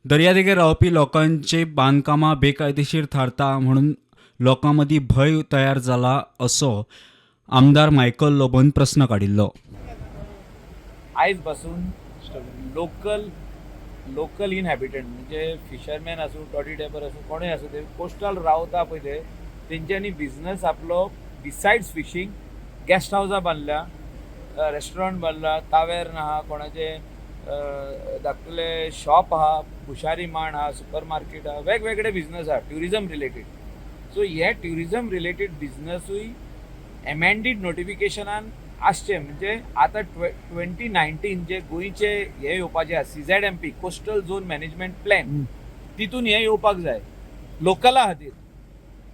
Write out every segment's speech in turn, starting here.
दर्यादेगेर रावपी लोकांचे बांदकामां बेकायदेशीर थारता म्हणून लोकां मदीं भंय तयार जाला असो आमदार मायकल लोबोन प्रस्न काडिल्लो. आयज पासून लोकल लोकल इनहॅबिटंट म्हणजे फिशरमॅन आसूं, टॉडी टॅपर आसूं, कोणूय आसूं, ते कोस्टल रावता पळय ते तेंच्यांनी बिजनस आपलो बिसायड्स फिशींग गॅस्ट हावसां बांदल्या, रेस्टॉरंट बांदला, तावेर्न आहा कोणाचे, धाकटुले शॉप आहा, भुशारी मांड आहा, सुपर मार्केट आहा, वेगवेगळे बिजनस आहा ट्युरिजम रिलेटेड. सो हे ट्युरिजम रिलेटेड बिजनसूय एमेंडीड नोटिफिकेशनान आसचे. म्हणजे आतां 2019 जे गोंयचे हे येवपाचे आहा, CZMP, coastal zone management plan, तितून हे येवपाक जाय लोकला खातीर.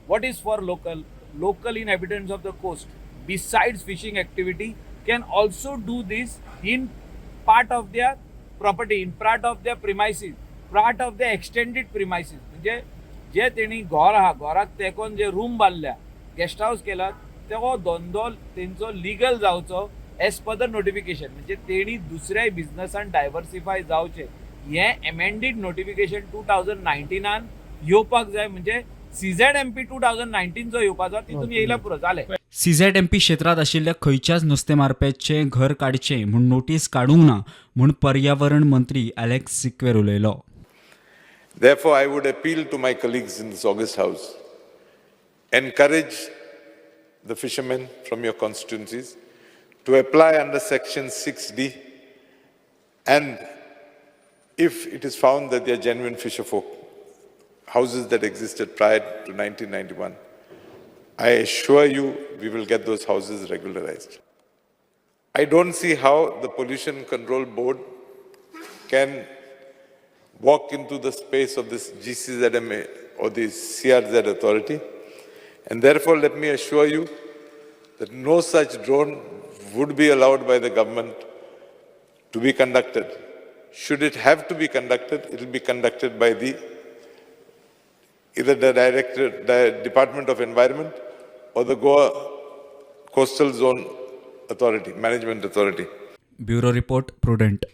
What is for local? Local inhabitants of the coast, besides fishing activity, can also do this in part of their property, in part of their premises, part of the extended premises. म्हणजे जे तेणी घर आहा, घराक तेंकोन जे room बांदल्या, guest house केला, तो धंदो तेंचो लिगल जावचो एज पर the notification. म्हणजे तेणी दुसऱ्याय बिजनसान डायवर्सिफाय जावचें, हें एमेंडीड नोटिफिकेशन 2019 येवपाक जाय. म्हणजे CZMP 2019 जो येवपाचो तितून येयला पुरो जालें. सीझेडएमपी क्षेत्रांत आशिल्ल्या खंयच्याच नुस्तें मारप्याचें घर काडचें म्हूण नोटीस काडूंक ना म्हूण पर्यावरण मंत्री एलेक्स सिक्वेर उलयलो. Therefore, I would appeal to my colleagues in this august house, encourage the fishermen from your constituencies to apply under section 6D, and if it is found that they are genuine fisher folk, houses that existed prior to 1991, I assure you we will get those houses regularized. I don't see how the Pollution Control Board can walk into the space of this GCZMA or the CRZ authority. And therefore, let me assure you that no such drone would be allowed by the government to be conducted. Should it have to be conducted, it will be conducted by the either the Director, the Department of Environment or the Goa Coastal Zone Authority, Management Authority. Bureau report, Prudent.